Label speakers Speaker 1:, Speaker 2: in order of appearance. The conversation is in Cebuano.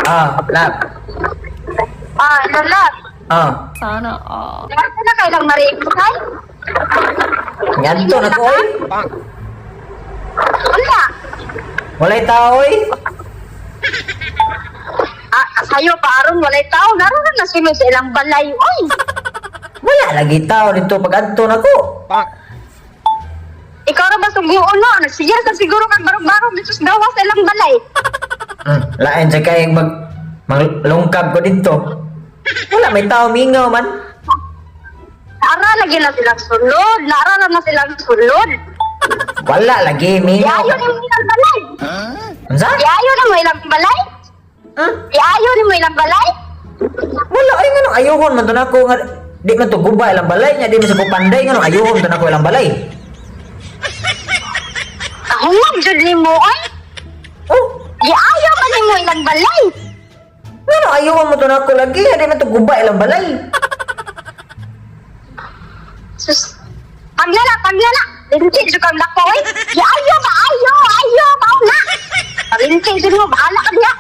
Speaker 1: Ah, love.
Speaker 2: Ah, lala.
Speaker 1: Ah,
Speaker 3: Sana all.
Speaker 2: Nasa na kailang maribukay?
Speaker 1: ngadto na ko oy.
Speaker 2: Wala.
Speaker 1: Walay tao oy.
Speaker 2: Ah, sayo pa aron walay tao. Naroon na nasunod sa ilang balay. Oy!
Speaker 1: Wala lagi tao dito pag adto na ko.
Speaker 2: Ikaw ra ba suguon no? Nagsiya sa siguro kag barog-barog dito sa gawas sa ilang balay.
Speaker 1: Lain sa kay mag maglungkab ko dito. Wala may tao mingaw man.
Speaker 2: Naara lagi na silang sulod. Naara na silang sulod.
Speaker 1: Wala lagi mingaw.
Speaker 2: Iayo ni mo ilang balay.
Speaker 1: Unsa?
Speaker 2: Iayo na mo ilang balay.
Speaker 1: Hmm?
Speaker 2: Iayo ni mo ilang balay.
Speaker 1: Wala ay nganong ayuhon man to nako nga di man to guba ilang balay nya, di man sa ko panday, nganong ayuhon to nako ilang balay.
Speaker 2: Kahungog jud nimo oy.
Speaker 1: Oh,
Speaker 2: Iayo ba nimo ilang balay?
Speaker 1: ngano ayuhon mo to nako lagi, di man to guba ilang balay.
Speaker 2: Sus. Paglala, paglala. Linti jud kang dako oy. Iayo ba ayo, ayo ba na. Linti jud mo bahala ka niya.